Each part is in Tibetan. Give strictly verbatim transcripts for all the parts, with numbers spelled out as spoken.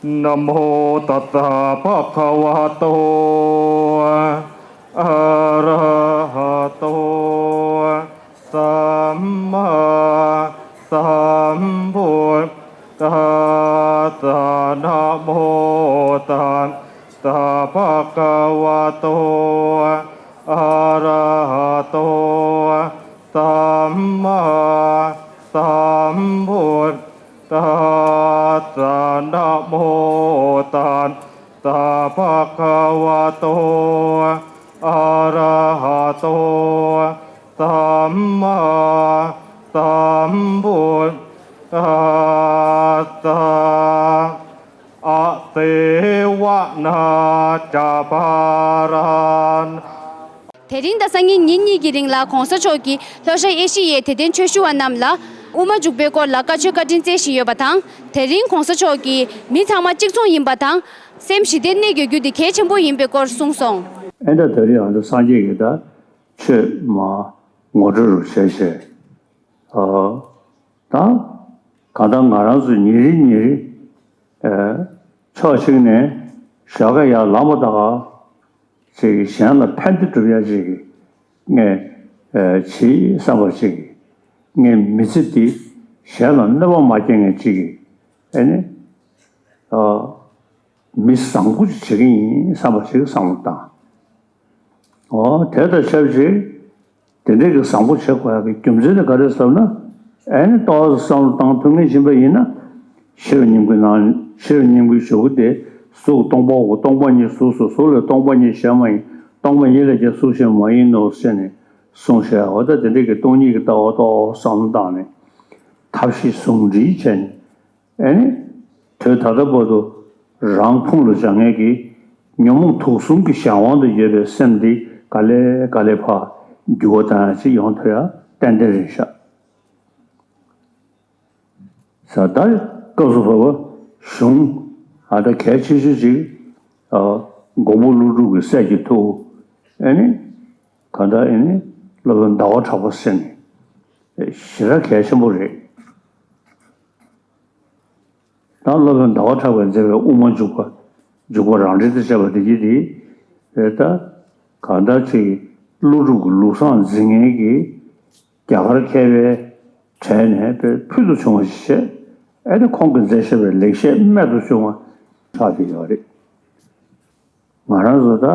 นะโมตัสสะภะคะวะโต อะระหะโต สัมมาสัมพุทธัสสะ นะโมตัสสะภะคะวะโต อะระหะโต สัมมาสัมพุทธัสสะ นะโมตัสสะภะคะวะโต อะระหะโต สัมมาสัมพุทธัสสะ อะเสวนาจะปาราณา དེ་རིང་དང་སང་ཉིན་ཉིན་གཉིས་ཀྱི་རིང་ལ་གོང་ས་མཆོག་གིས་ལྷོ་ཤར་ཨེ་ཤི་ཡའི་དད་ལྡན་ཆོས་ཞུ་བ་རྣམས་ལ་དབུ་མ་འཇུག་པའི་སྐོར་ལ་བཀའ་ཆོས་བཀའ་དྲིན་སྩལ་བཞིན་ཡོད་པ་དང་། དེ་རིང་གོང་ས་མཆོག་གིས་མི་ཚང་མ་གཅིག་མཚུངས་ཡིན་པ་དང་། སེམས་ཞི་བདེར་གནས་དགོས་རྒྱུ་དེ་གལ་ཆེན་པོ་ཡིན་པའི་སྐོར་གསུངས་སོང་། ཨེ་འདྲ་ད་རེས་ང་ཚོ་སངས་རྒྱས་ཀྱི་ད་ཆོས་མ་ངོ་སྤྲོད་རུ་བྱས་བྱས། ཨ། ད་གང་ལྟར་ང་རང་ཚོ་ཉིན་རེ་ཉིན་རེ་ཨ་ཕྱོགས་གཅིག་ནས་ཞོགས་ཀ་ཡར་ལངས་པ་དང་ཅིག་གཞན་ལ་ཕན་བདེ་སྒྲུབ་ཡ་ཅིག་ངས་ཨ་བྱེད་བསམ་པ་ཅིག་ངས་མི་ཚེ་འདི་གཞན་ལ་གནོད་པ་མ་སྐྱེལ་མཁན་ཅིག་གིས་ཨ་ནི་ཨ་མི་བཟང་པོ་ཅིག་བྱེད་ཀྱི་ཡིན་བསམ་པ་ཅིག་བསམ་བློ་བཏང་། འོ་དེ་དང་ཆབས་ཅིག་དེ་འདྲའི་གི་བཟང་པོ་བྱེད་དགོས་ཡག་གི་རྒྱུ་མཚན་ནི་ག་རེ་ཟེར་ན། ཨེ་ནི་ཏོག་ཙམ་བསམ་བློ་བཏང་ཐུབ་མཁན་ཡིན་པ་ཡིན་ན། ཤེས་རབ་སྙིང་པོའི་ནང་ཤེས་རབ་སྙིང་པོའི་ཞུ་སྐུལ་དེ་གཟུགས་སྟོང་པའོ། སྟོང་པ་ཉིད་གཟུགས་སོ། གཟུགས་ལས་སྟོང་པ་ཉིད་གཞན་མ་ཡིན། སྟོང་པ་ཉིད་ལས་ཀྱང་གཟུགས་གཞན་མ་ཡིན་ནོ་ཟེར་ནས་གསུངས་བཞག་འོ་ད་དེ་འདྲའི་གི་སྟོང་ཉིད་ཀྱི་ལྟ་བ་ཏོག་ཙམ་བསམ་བློ་བཏང་ནས་ཐབས་ཤེས་ཟུང་འབྲེལ་བྱས་ནས། ཨེ་ནི། དུས་ད་ལྟ་བར་དུ་རང་ཕུང་ལ་སྦྱང་མཁན་གྱི་ཉོན་མོངས་དུག་གསུམ་གྱི་གཞན་དབང་དུ་ཡོད་པའི་སེམས་འདི་ག་ལེ་ག་ལེ་ཕར་འགྱུར་བ་བཏང་ཡ་ཅིག་ཡོང་ཐུབ་ཡ་ཏན་ཏན་རེད་ཤག་ས་ད་སྐབས་སུ་བབ་པ་གཞུང་ཨ་ད་གལ་ཆེ་ཤོས་ཅིག་ཨ་མགོན་པོ་ཀླུ་སྒྲུབ་ཀྱི་སྲས་ཀྱི་ཐུགས་ཨེ་ནི་གང་ལྟར་ཨེ་ནི་སློབ་དཔོན་ཟླ་བ་གྲགས་པ་ཟེར་ནས་ཞེ་དྲག་གལ་ཆེན་པོ་རེད། ད་སློབ་དཔོན་ཟླ་བ་གྲགས་པས་མཛད་པའི་དབུ་མ་འཇུག་པ། འཇུག་པ་རང་འགྲེལ་དུ་བྱས་པ་འདི་གྱིས་དེ། རེད་ད། གང་ལྟར་ཅིག་ཀླུ་སྒྲུབ་ཀྱི་ལུགས་བཟང་འཛིན་མཁན་གྱི་རྒྱ་གར་མཁས་པའི་གྲས་ནས་དཔེ་ཕུལ་དུ་བྱུང་བ་ཞིག་བྱས། ཨེ་ནི་ཁོང་གིས་མཛད་བཞག་པའི་ལེགས་བཤད་རྨད་དུ་བྱུང་བ་ཆགས་ཀྱི་ཡོད་རེད། ང་རང་ཚོ་ད།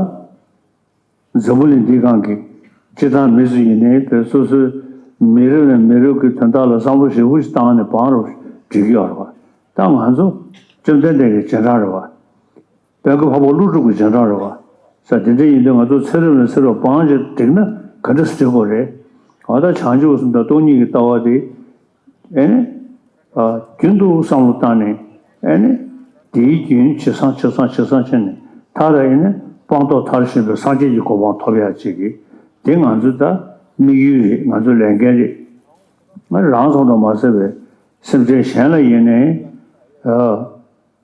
འཛམ་བུ་གླིང་འདིའི་སྒང་གི་སྤྱིར་བཏང་མི་ཚོ་ཡིན་ནའི་དེ་སོ་སོའི་མི་རབས་ནས་མི་རབས་ཀྱི་དོན་དག་ལ་བསམ་བློ་ཞིབ་པོ་ཞིག་བཏང་ནས་བང་རུ་སྒྲིག་གི་ཡོད་རེད་བ། ད་ང་ཚོ་བཅོམ་ལྡན་འདས་ཀྱི་རྗེས་འབྲང་རེད་བ། དཔལ་མགོན་འཕགས་པ་ཀླུ་སྒྲུབ་ཀྱི་རྗེས་འབྲང་རེད་བ། ས་དེ་འདྲ་ཡིན་དུས་ང་ཚོ་ཚེ་རབས་ནས་ཚེ་རབས་བང་ཞིག་སྒྲིག་ན་ག་འདྲ་སྒྲིག་དགོས་རེད། འོ་ད་བྱང་ཆུབ་སེམས་དང་སྟོང་ཉིད་ཀྱི་ལྟ་བ་དེ། ཨེ་ནི། ཨ་རྒྱུན་དུ་བསམ་བློ་བཏང་ནས་ཨེ་ནི། དེའི་རྒྱུན་ཇེ་བཟང་ཇེ་བཟང་ཇེ་བཟང་ཕྱིན་ནས་མཐར་ཨེ་ནི་སྤངས་རྟོགས་མཐར་ཕྱིན་པའི་སངས་རྒྱས་ཀྱི་གོ་འཕང་ཐོབ་ཡག་ཅིག་གི་དེ་ང་ཚོའི་ད་དམིགས་ཡུལ་རེད། ང་ཚོའི་ལས་འགན་རེད། ང་རང་ཚོ་དང་མ་ཟད་པའི་སེམས་ཅན་གཞན་ལ་ཡིན་ནའི་ཨ་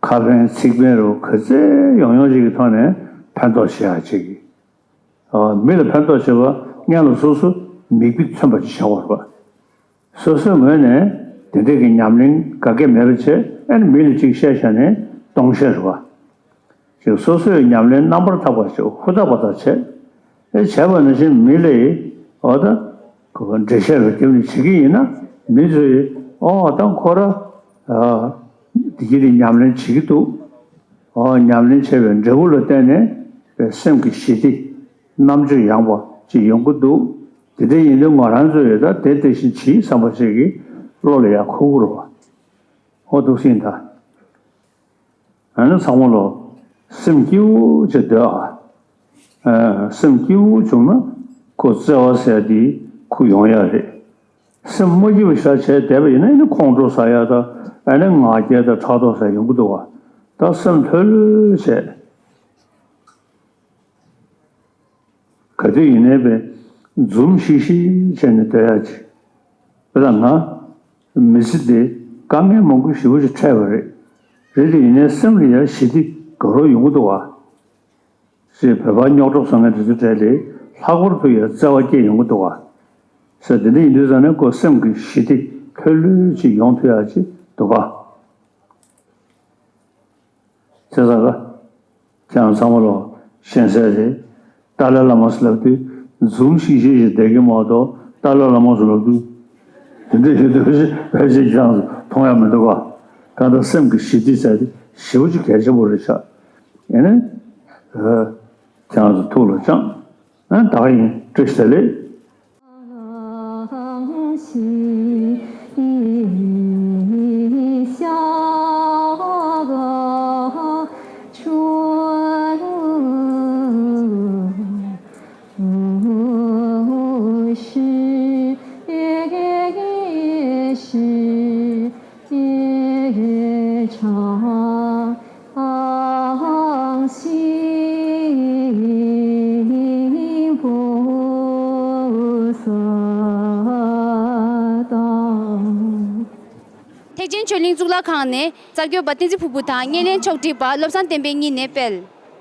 ཁ་ཕན་ཚིག་ཕན་རུ་ག་ཚད་ཡོང་ཡོང་ཅིག་གི་ཐོག་ནས་ཕན་ཐོགས་བྱེད་ཡག་ཅིག་གི་མི་ལ་ཕན་ཐོགས་བྱེད་པ་སྔོན་ལ་སོ་སོ་མིག་དཔེ་མཚོན་པ་ཅིག་བྱ་དགོས་རེད་པ། སོ་སོའི་ངོས་ནས་དེ་འདྲས་ཀྱི་ཉམས་ལེན་ག་གེ་མེད་པ་བྱས་ཨ་ནི་མི་ལ་ཅིག་བཤད་བཞག་ནས་སྟོང་བཤད་རེད་པ། ཅིག་སོ་སོའི་ཉམས་ལེན་རྣམ་པར་དག་པ་ཞིག་ཧུར་ཐག་པ་དག་བྱས། ཨེ་བྱས་པ་ནང་བཞིན་མི་ལ་འོ་ད་འགྲེལ་བཤད་རུ་བརྒྱབ་ནས་བྱེད་ཀྱི་ཡིན་ན་མི་ཚོས་ཨོ་ད་ཁོ་ར་འདི་གི་རིགས་ཉམས་ལེན་བྱེད་ཀྱི་འདུག་ཨོ་ཉམས་ལེན་བྱས་པའི་འབྲས་བུ་ལ་བརྟེན་ནས་སེམས་ཀྱི་ཞི་བདེ། རྣམ་དཔྱོད་ཡངས་པ་ཅིག་ཡོང་གི་འདུག་དེ་འདྲ་ཡིན་དུས་ང་རང་ཚོས་ཡོད་ད་དེ་དེ་བཞིན་གྱིས་བསམ་པ་ཞིག་གིས་བློ་ལ་ཡར་འཁོར་དགོས་རེད་བ། ཨོ་འདུག་སེ་ཡིན་ད། ཨ་ནི་ཚང་མ་ལོ། སེམས་སྐྱིད་པོ་ཅིག་སྡོད་ཨ། ཨ་སེམས་སྐྱིད་པོ་བྱུང་ན་ཁོ་བརྩེ་བ་ཟེར་དེ་ཁོ་ཡོང་ཡ་རེད། སེམས་མ་སྐྱིད་པ་ཞིག་བྱས་བསྡད་པ་ཡིན་ན་ཨ་ནི་ཁོང་ཁྲོ་ཟ་ཡ་ད་ཨ་ནི་ང་རྒྱལ་ད་ཕྲག་དོག་ཟ་ཡོང་གི་འདུག་བ། ད་སེམས་ལྷོད་ལྷོད་བྱས། ག་དུས་ཡིན་ནའི་པའི་འཛུམ་ཤིག་ཤིག་བྱས་ནས་སྡོད་ཡ་ཅིག་དཔེར་ན་ང་མི་ཚེ་འདི་དཀའ་ངལ་མང་པོ་ཞེ་པོ་ཅིག་འཕྲད་པ་རེད། རེད་དེ་ཡིན་ནའི་སེམས་ལ་ཡ་ཞི་བདེ་དགའ་རབ་ཡོང་གི་འདུག་བ། ཅེས་བོད་པ་རྙོག་གྲོགས་བཟོ་མཁན་དེ་ཚོའི་གྲས་ལས་ལྷག་པར་དུ་ཡ་བརྩེ་བ་སྐྱེ་ཡོང་གི་འདུག་བ། ཟེར་དེ་འདྲ་ཡིན་དུས་ཙང་ནས་ཁོ་སེམས་ཀྱི་ཞི་བདེ་ལྷོད་ལྷོད་ཅིག་ཡོང་ཐུབ་ཡ་ཅིག་འདུག་ག་ཟེར་ས་ག་ཁྱེད་རང་ཚང་མ་ལོ་ཤེས་གསལ་རེད། ཏཱ་ལའི་བླ་མ་ཟེར་ལབ་དུས་འཛུམ་ཤིག་ཤིག་ཞིག་བསྡད་ཀྱི་མ་གཏོགས་ཏཱ་ལའི་བླ་མ་ཟེར་ལབ་དུས་དེ་འདྲ་ཞིག་འདུག་ཕལ་ཆེར་ཁྱེད་རང་ཚོ་མཐོང་ཡ་མི་འདུག་ག་གང་ལྟར་སེམས་ཀྱི་ཞི་བདེ་ཟེར་དེ་ཞེ་པོ་ཅིག་གལ་ཆེན་པོ་རེད་ཤག་ཡིན་ནའི་ཁྱེད་རང་ཚོ་ཐུགས་ལ་བཅངས། ཨ་ད་ག་ཡིན། བཀྲ་ཤིས་བདེ་ལེགས། ཐེག་ཆེན་ཆོས་གླིང་གཙུག་ལག་ཁང་ནས་གསར་འགོད་པ་བསྟན་འཛིན་ཕུར་བུ་དང་བརྙན་ལེན་ཕྱོགས་སྒྲིག་པ་བློ་བཟང་བསྟན་འཕེལ་གཉིས་ནས་སྤེལ།